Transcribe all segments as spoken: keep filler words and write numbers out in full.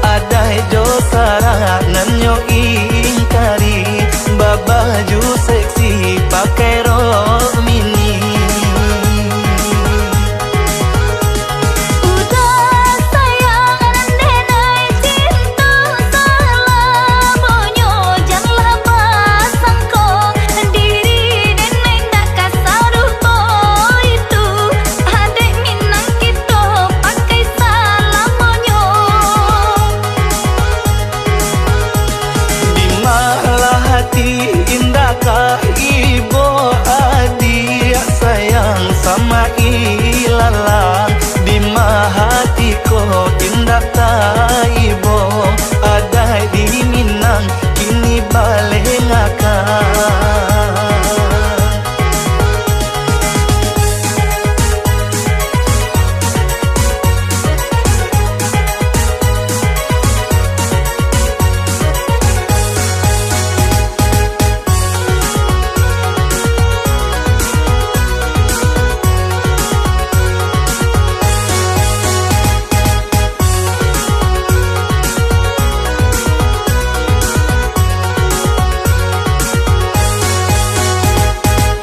Adaik jo sarak nan nyo ingkari, babaju seksi pakai rok mini. Udah sayang nan denai cinto salamonyo, janlah basangko diri denai ndak ka sarupo itu. Adaik Minang kito pakai salamonyo. Di malah hati indak ka ibo, adiak sayang sama ilalang. Di ma hati ko indak taibo, adaik di Minang kini balengakan.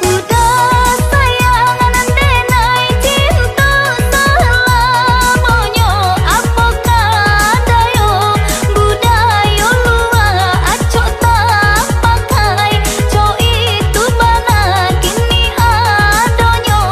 Udah sayang nan denai cinto salamonyo, apo ka dayo budayo lua acok tapakai, cok itu bana kini adonyo.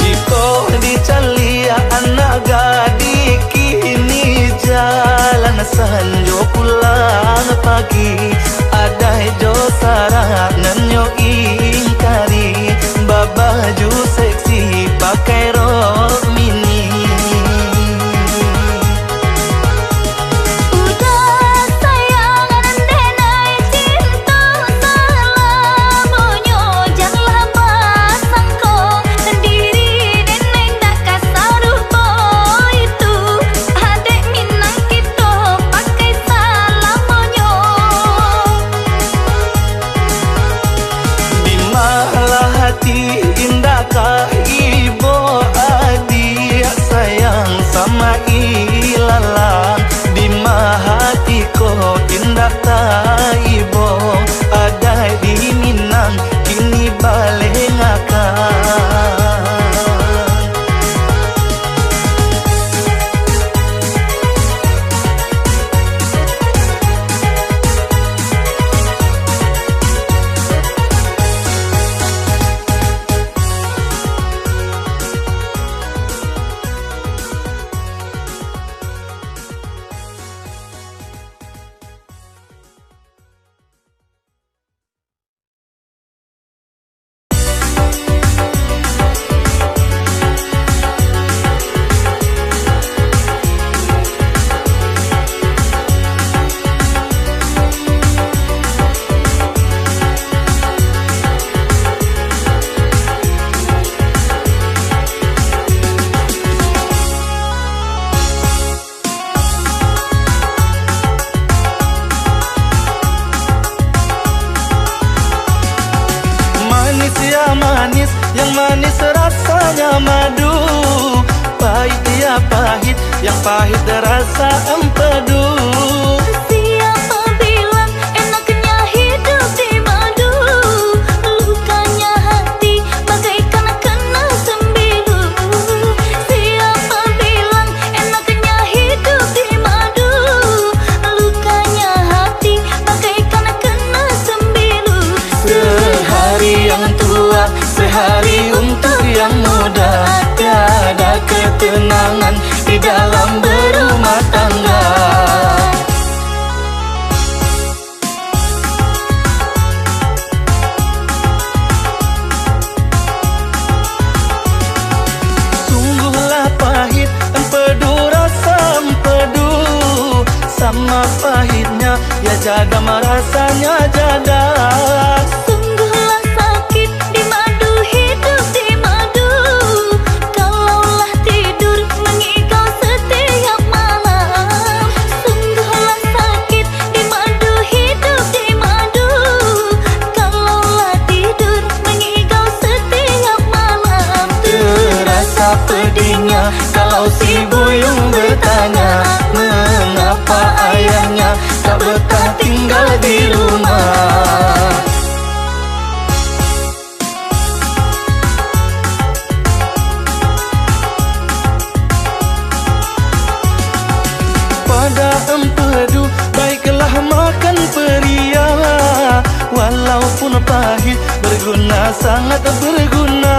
Jikok dicaliak anak gadih kini, jalan sanjo pulang pagi, adaik jo sarak nan nyo ingkari, babaju seksi pakai rok mini. Udah sayang nan denai cinto salamonyo, janlah basangko diri denai ndak ka sarupo itu. Adaik Minang kito pakai salamonyo. Di malah hati indak ka ibo, adiak sayang sama ilalang. Di ma hati ko indak taibo, adaik di Minang kini balengakan. Manis ya manis, yang manis rasanya madu. Pahit ya pahit, yang pahit rasa empedu. Siapa bilang enaknya hidup di madu? Lukanya hati bagaikan kena sembilu. Siapa bilang enaknya hidup di madu? Lukanya hati bagaikan kena sembilu. Sehari yang tua, sehari untuk yang muda. Tiada ketenangan di dalam berumah tangga. Sungguhlah pahit empedu rasa empedu, sama pahitnya ya jadam rasanya jadam. Sungguhlah sakit di madu, hidup di madu. Kalaulah tidur mangigau setiap malam. Sungguhlah sakit di madu, hidup di madu. Kalaulah tidur mangigau setiap malam. Terasa pedihnya Sangat berguna.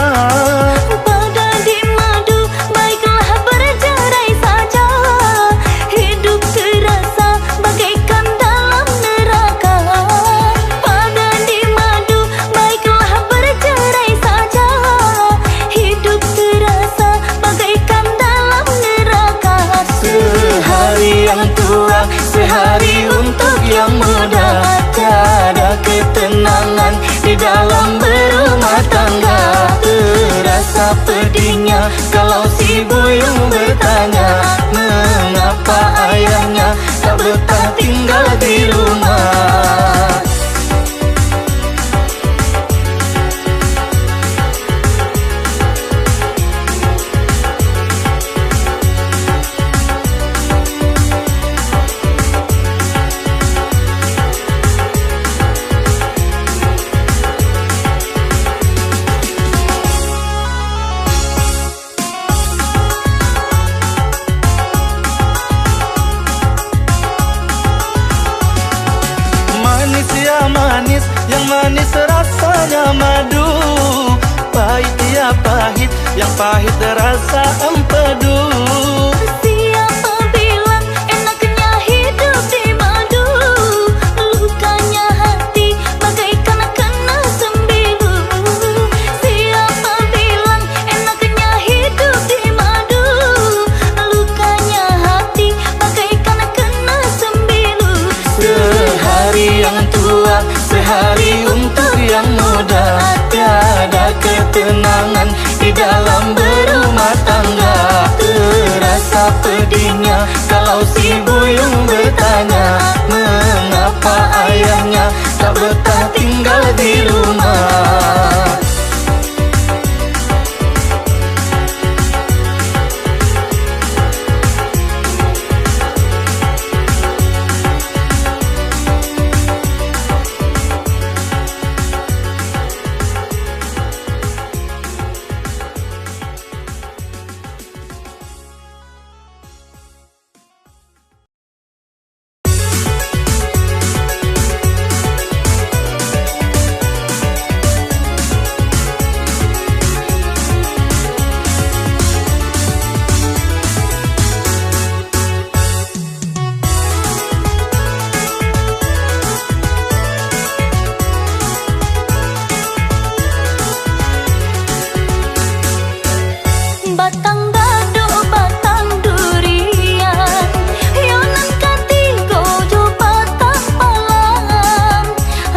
Pada di madu, baiklah bercerai saja. Hidup terasa bagaikan dalam neraka. Pada di madu, baiklah bercerai saja. Hidup terasa bagaikan dalam neraka. Sehari yang tua, sehari untuk yang muda. Tiada ketenangan di dalam berumah tangga. Terasa pedihnya kalau si buyung bertanya, mengapa ayahnya tak betah tinggal di rumah. Manis ya manis, yang manis rasanya madu. Pahit ya pahit, yang pahit rasa empedu. Siapa bilang enaknya hidup di madu? Lukanya hati bagaikan kena sembilu. Siapa bilang enaknya hidup di madu? Lukanya hati bagaikan kena sembilu. Sehari yang tua, sehari untuk yang muda. Tiada ketenangan di dalam berumah tangga. Terasa pedihnya kalau si buyung bertanya, mengapa ayahnya tak betah tinggal di rumah. Batang gadok, batang durian, yo nan katigo jo batang palam.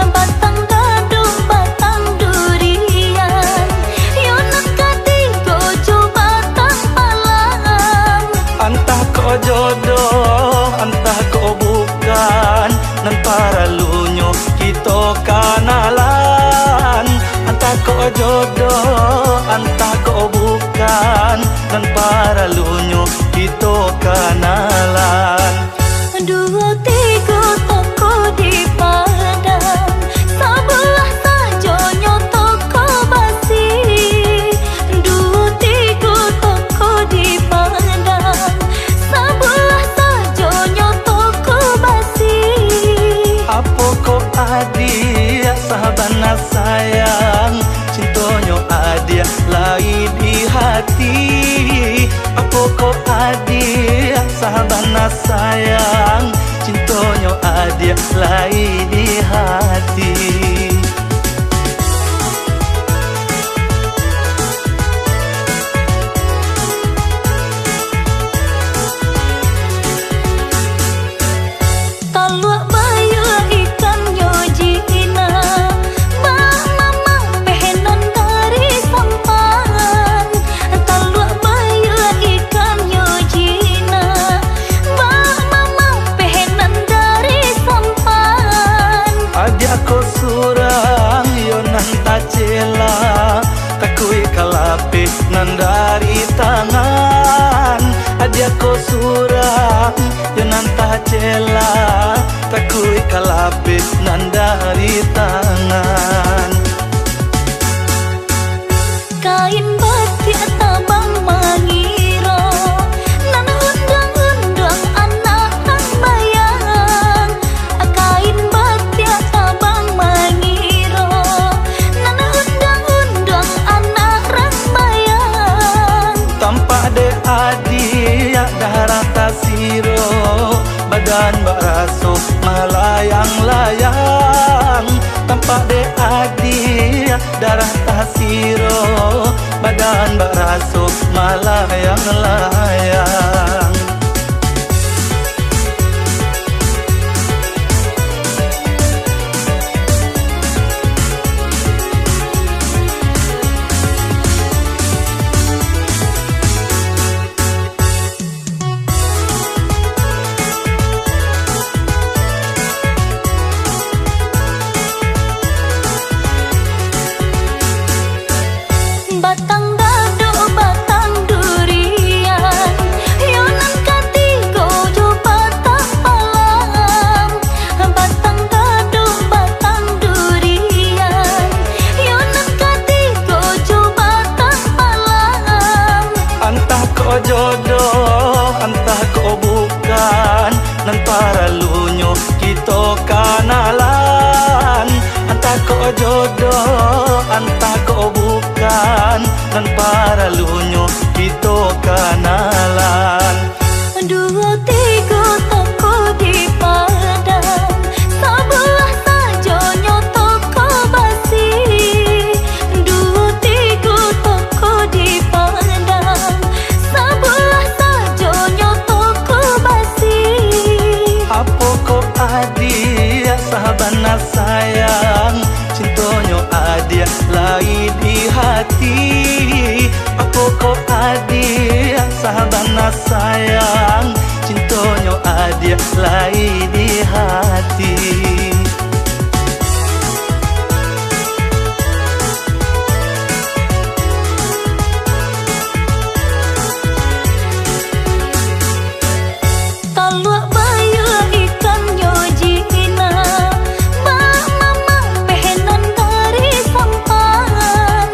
Batang gadok, batang durian, yo nan katigo jo batang palam. Antah ko jodoh, antah ko bukan, nan paralunyo kito kanalan. Antah ko jodoh, antah ko bukan, nan paralunyo kito kanalan. Duo tigo toko di Padang, sabalah sajonyo toko basi. Duo tigo toko di Padang, sabalah sajonyo toko basi. Apo ko adiak sabana sayang, cintonyo adiak lai di hati. Apo ko adiak sabana sayang, cintonyo adiak lai di hati. Taluak bayua ikannyo jinak, bak mamapeh nan dari sampan. Taluak bayua ikannyo jinak, bak mamapeh nan dari sampan. Adiak ko surang yo nan tacela, takuik ka lapeh nan dari tangan. Adiak ko surang yo nan tacela, takuik ka lapeh nan dari tangan. Kain batiak tabang mangiro, nan unduang-unduang anak nan bayang. Kain batiak tabang mangiro, nan unduang darah tasiro, badan bak raso malayang-layang. Batang gadok, batang durian, yo nan katigo jo batang palam. Batang gadok, batang durian, yo nan katigo jo batang palam. Antah ko jodoh, antah ko bukan, nan paralunyo kito kanalan. Antah ko jodoh, antah ko bukan, nan paralunyo kito kanalan. Duo tigo toko di Padang, sabuah sajonyo toko basi. Duo tigo toko di Padang, sabuah sajonyo toko basi. Apo ko adiak sabana sayang, cintonyo adiak lai di hati. Apo ko adiak sabana sayang, cintonyo adiak lai di hati. Taluak bayua ikannyo jinak, bak mamapeh nan dari sampan.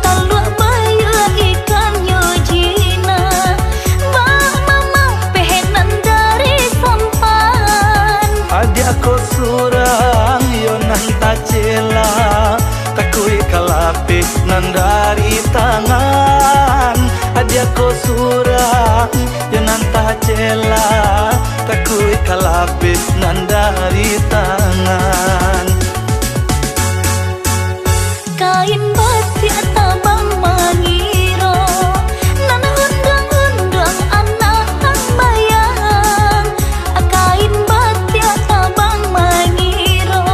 Taluak bayua ikannyo jinak, bak mamapeh nan dari sampan. Adiak ko surang yo nan tacela, takuik ka lapeh nan dari tangan. Adiak ko surang yo nan tacela, takuik ka lapeh nan dari tangan. Kain batiak tabang mangiro, nan unduang-unduang anak tambayang. Kain batiak tabang mangiro,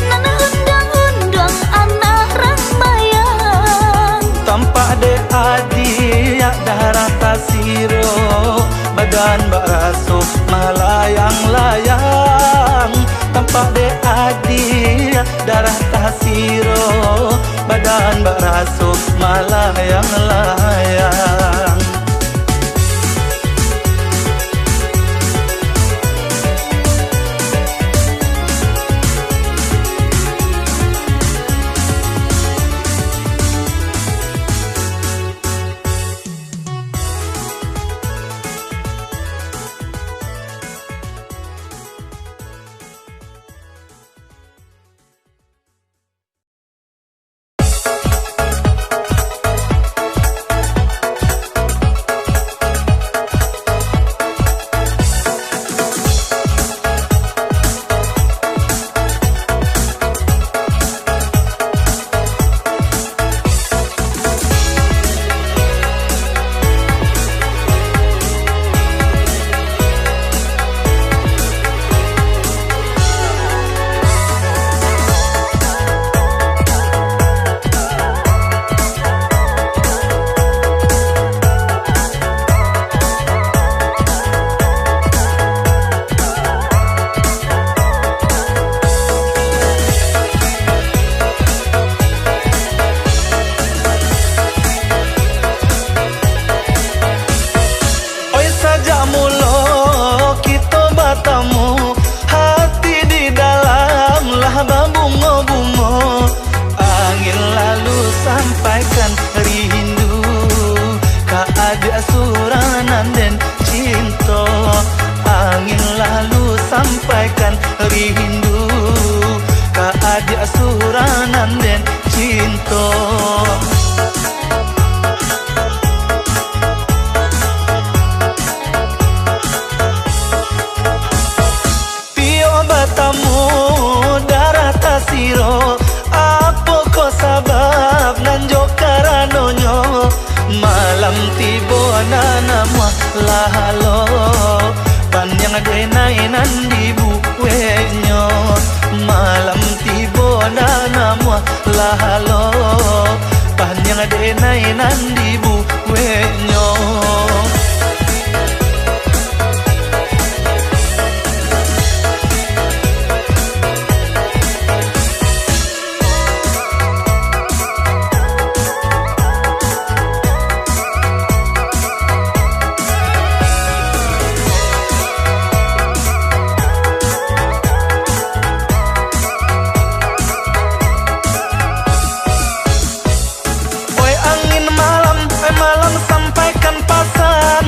nan unduang-unduang anak rambayang. Tampak dek adiak darah tasiro, badan bak raso malayang-layang. Tampak dek adiak darah tasiro, badan bak raso malayang-layang. Oi, sajak mulo kito batamu, hati di dalam lah babungo-bungo. Angin lalu sampaikan rindu ka adiak surang nan den cinto. Angin lalu sampaikan rindu ka adiak surang nan den cinto. Piyo batamu darah tasiro, apo ko sabab dibueknyo. Malam tibo nan namuah lah lo, paniang denai nan dibueknyo. Oi angin malam, oi malam sampaikan pasan.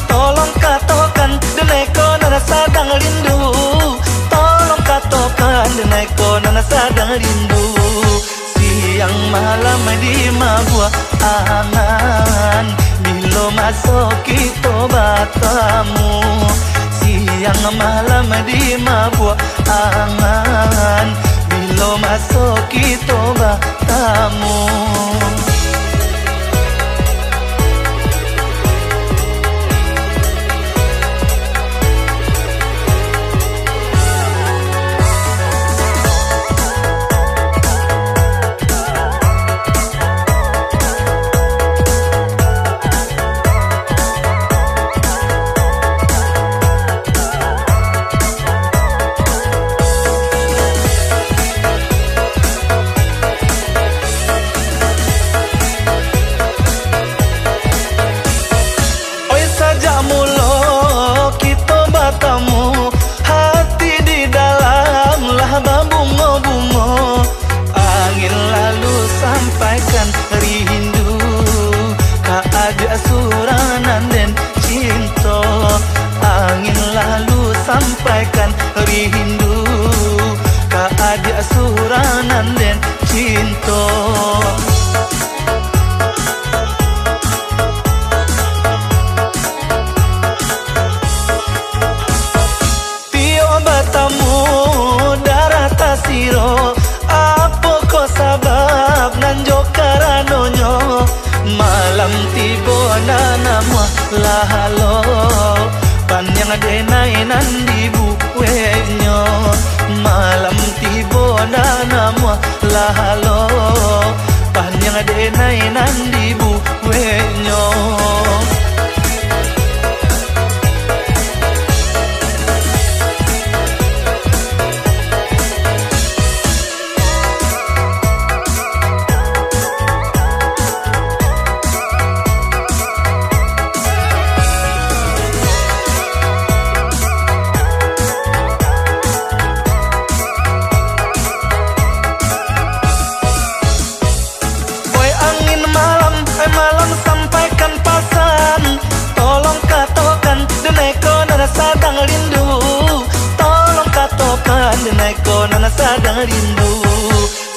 Tolong katokan, denai ko nan sadang rindu. Tolong katokan, denai ko nan sadang rindu. Siang malam di mabuak angan, bilo maso kito batamu. Siang malam di mabuak angan, bilo maso kito batamu. Oi, sajak mulo kito batamu, hati di dalam lah babungo-bungo. Angin lalu sampaikan rindu, ka agiah surang nan den cinto. Angin lalu sampaikan rindu, ka agiah surang nan den cinto. Tiok batamu darah tasiro, apo ko sabab nan jo karanonyo? Malam tibo nan namuah lah lo, paniang denai nan dibueknyo. Malam tibo nan namuah lah lo, paniang denai nan dibueknyo. Oi angin malam, oi malam sampaikan pasan. Tolong katokan, denai ko nan sadang rindu. Tolong katokan, denai ko nan sadang rindu.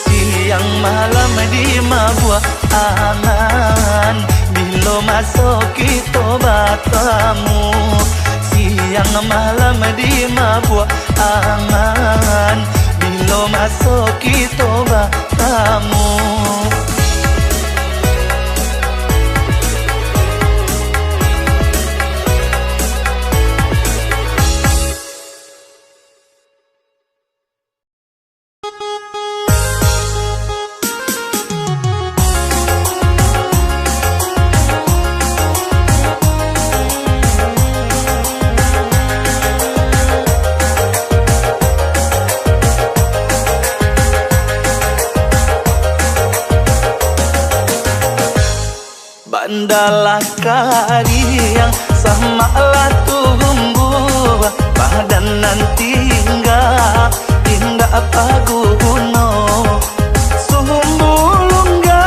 Siang malam di mabuak angan, bilo maso kito batamu. Siang malam di mabuak angan, bilo maso kito batamu. Bandalah kariang, samaklah tumbuah, badan nan tingga, indak baguno. Sumbu lungga,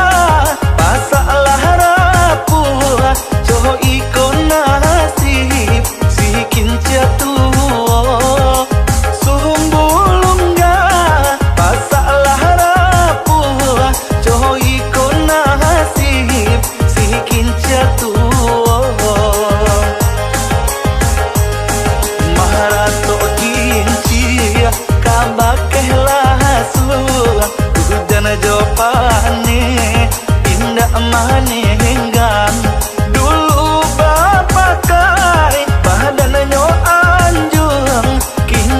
pasaklah rapuah, co iko nasib si kincia tuo. Sumbu lungga, pasaklah rapuah, co iko nasib si kincia tuo. Maratok kincia ka bakeh lasuang, ujan jo paneh indak manenggang. Dulu bapakai, badannyo anjuang, kini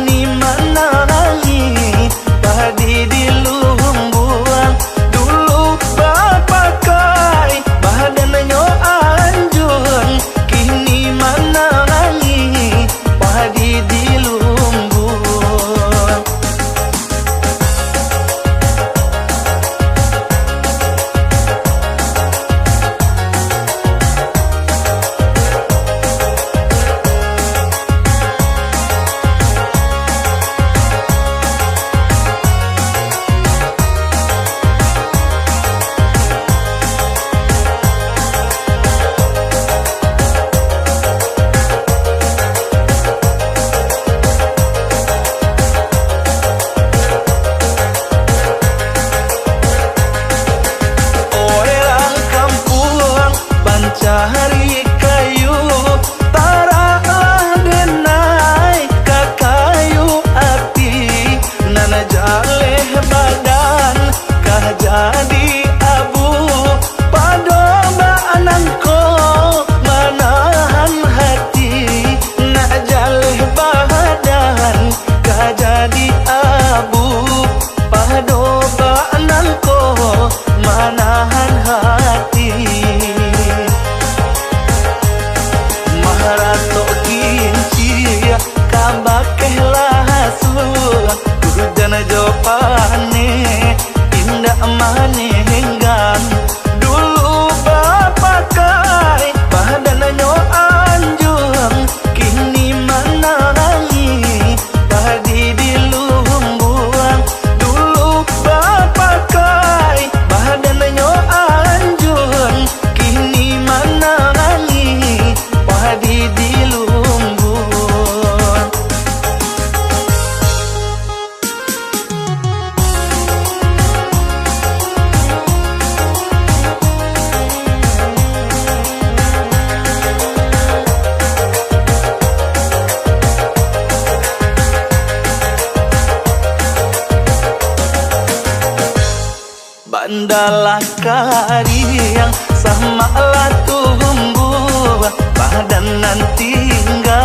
Andalah kariang, samaklah tumbuah, badan nan tingga,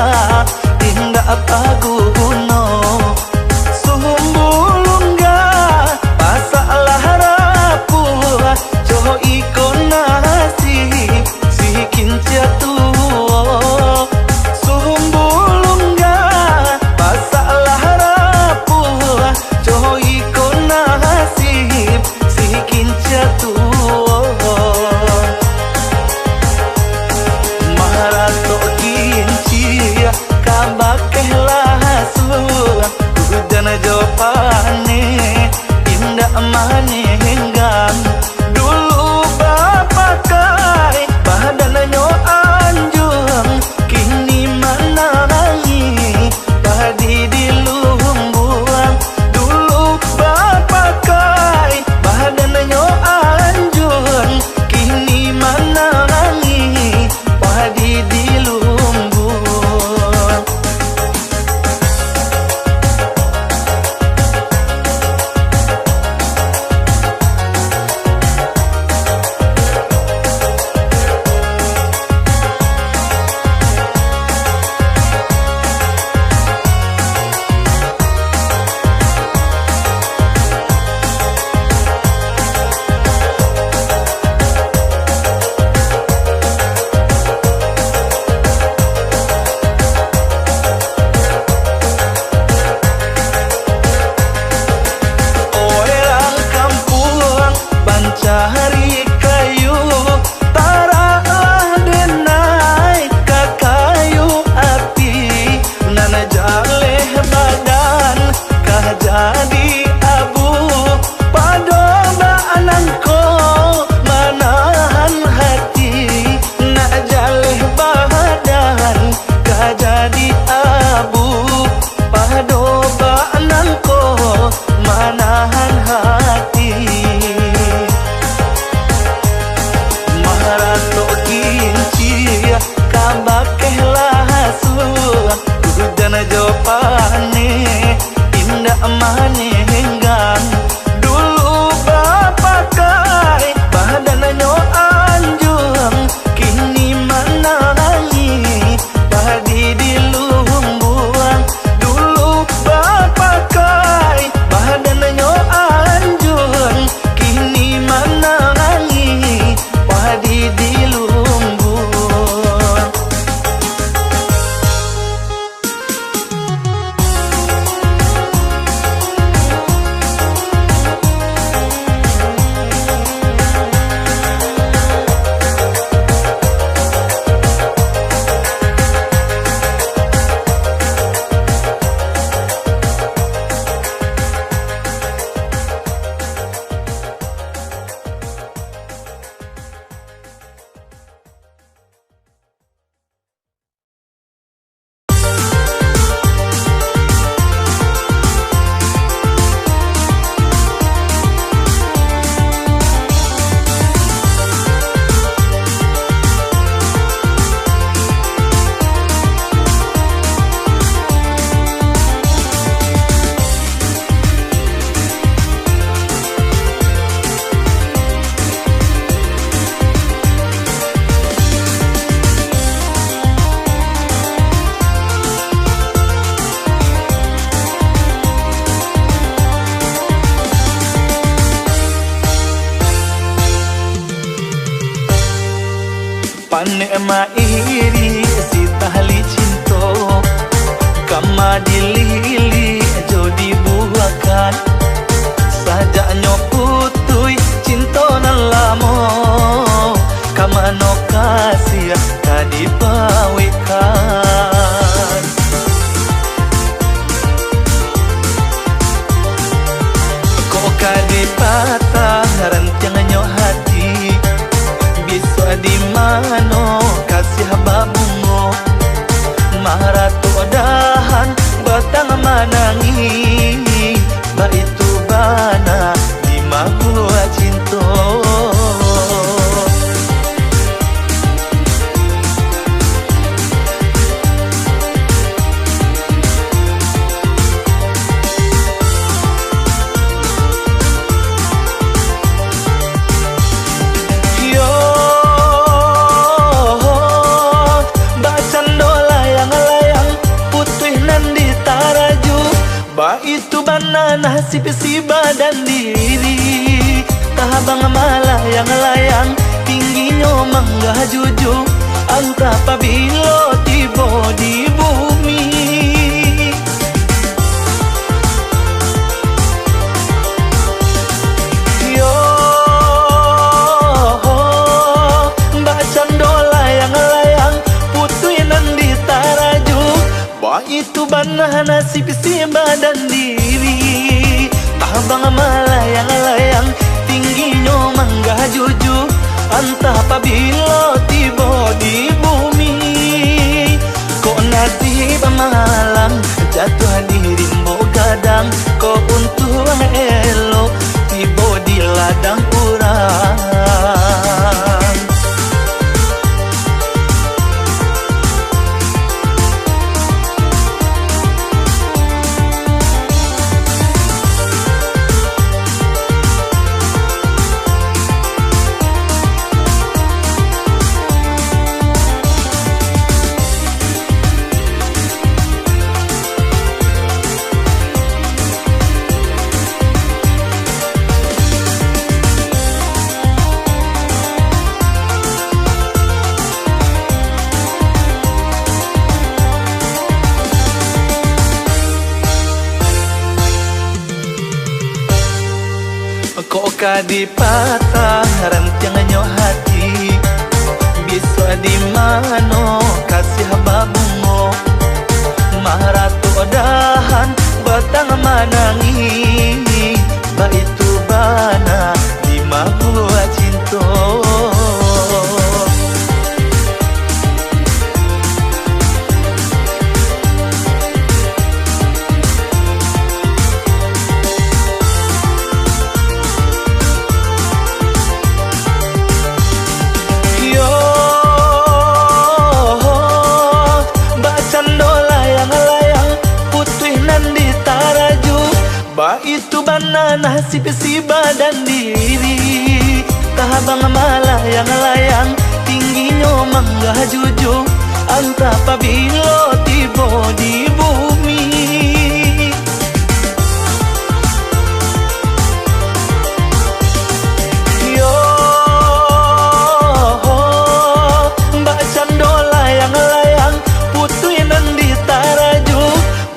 indak baguno. Sumbulungga, pasaklah rapuah, coh iko nasib si kincia tuo. Sumbulungga, pasaklah rapuah, coh iko nasib si kincia tuo. Maratok kincia, kabakeh lasuang, ujan jo paneh, indak manenggang. Dulu bapakai, badannyo anjuang, kini manangih, padi di lumbuang. Dulu bapakai, badannyo anjuang, kini manangih, padi di lumbuang. Urang kampuang mancari kayu, taraklah denai ka kayu api, nan jaleh badan ka jadi abu, pado bak nangko manahan hati, nak jaleh badan ka jadi abu, pado bak nangko manahan hati. Maratok kincia, kabakeh lasuang, ujan jo paneh, indak manenggang. Dulu bapakai, badannyo anjuang, kini manangih, padi di lumbuang. Dulu bapakai, badannyo anjuang, kini manangih, padi di lumbuang. Panek mairik si tali cinto, ka madililik jo dibuakan. Sajaknyo putuih cinto nan lamo, ka mano kasiah ka dipauikkan. Kok ka dipatah rantiangnyo hati, bisuak di mano kasiah Nasib si badan diri, tabang malayang-layang, tingginyo manggajuju, antah pabilo tibo di bumi. Yo, bak cando layang-layang, putuih nan ditaraju. Baitu bana nasib si badan diri, tabang malayang-layang, tingginyo manggajuju, antah pabilo tibo di bumi. Kok nasib malang, jatuah di rimbo gadang, kok untuang elok, tibo di ladang urang. Kok ka dipatah rantiangnyo hati, bisuak di mano kasiah babungo, maratok dahan batang manangih, baitu bana di mabuak cinto. Yo, bak cando layang-layang, putuih nan ditaraju. Baitu bana nasib si badan diri, tabang malayang-layang, tingginyo manggajuju, antah pabilo tibo di bumi. Yo, bak cando layang-layang, putuih nan ditaraju.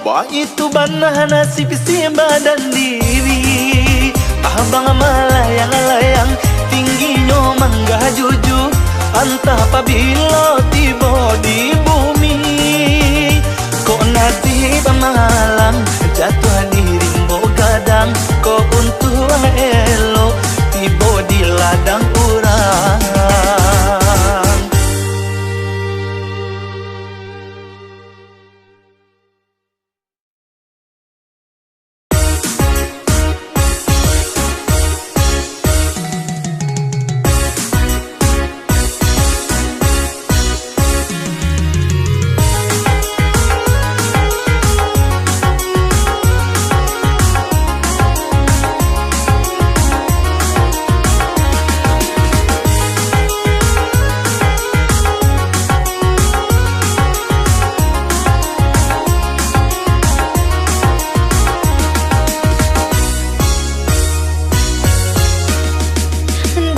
Baitu bana nasib si badan diri, tabang malayang-layang, tingginyo manggajuju, antah pabilo tibo di bumi. Kok nasib malang, jatuah di rimbo gadang, kok untuang elok, tibo di ladang urang.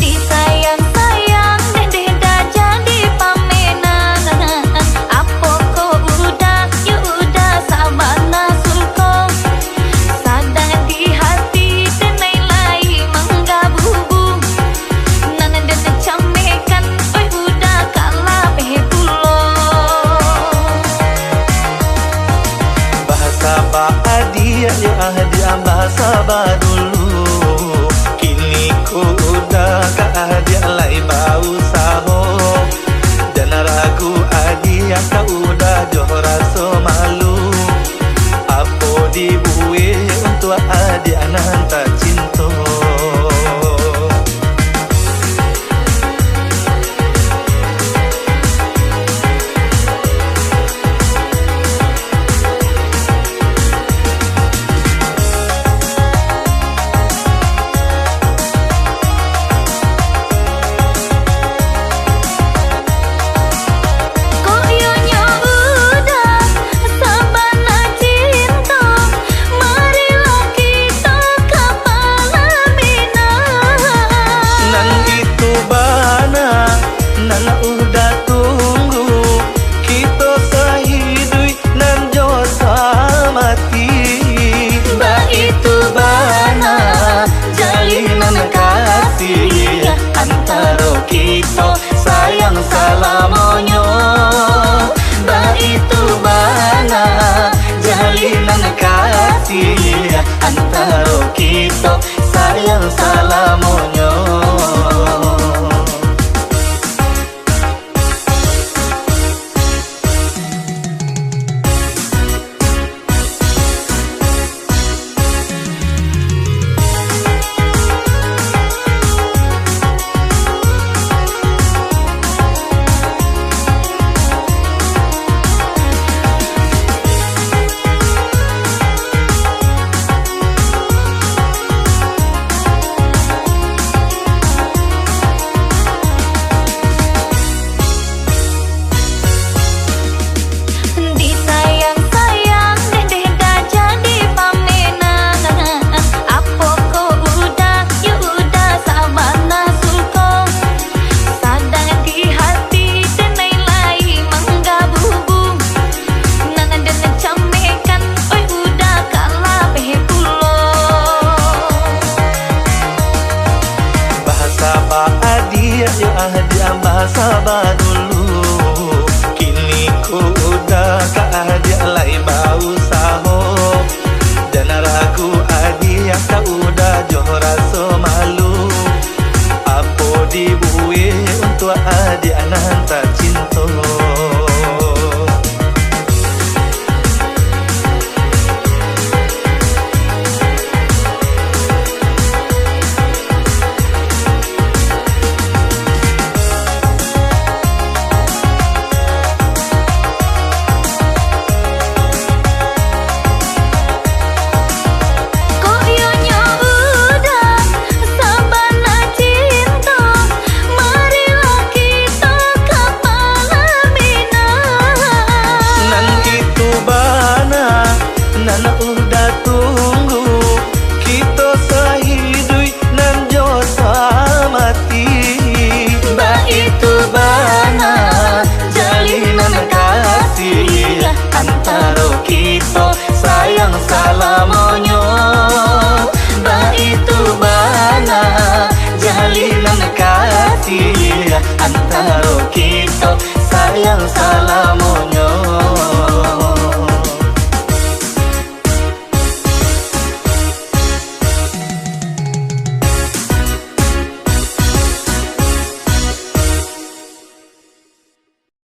Disayang-sayang, dek deh dah jadi pamenan. Apo ko uda, yo uda sabana suko. Sadang di hati denai lai manggabubu. Nan den camekan, oi uda ka lapeh pulo. Basaba adiak yo adiak basaba dulu. Kini ko uda ka adiak lai bausaho. Jan ragu adiak ka uda jo raso malu. Apo dibuek untuak adiak nan tacinto. Kok iyo nyo uda sabana cinto, marilah kito antaro kito sayang salamonyo. Disayang-sayang deh, deh dah jadi pamenang. Apo ko Uda, yo Uda sabana suko. Sadang di hati denai lai manggabubu. Nan den camekan, oi Uda ka lapeh pulo. Bahasa ba adiak yo adiak bahasa badulu. Kini ko Uda ka adiak lai bausaho. Jan ragu adiak ka Uda jo raso malu. Apo dibuek untuak adiak nan tacinto. Kok iyo nyo Uda sabana cinto, marilah kito ka palaminan. Nan itu bana, nan Uda tunggu, kito sahiduik nan jo samati. Baitu bana jalinan kasih antaro kito sayang salamonyo. Baitu bana jalinan kasih antaro kito sayang salamonyo.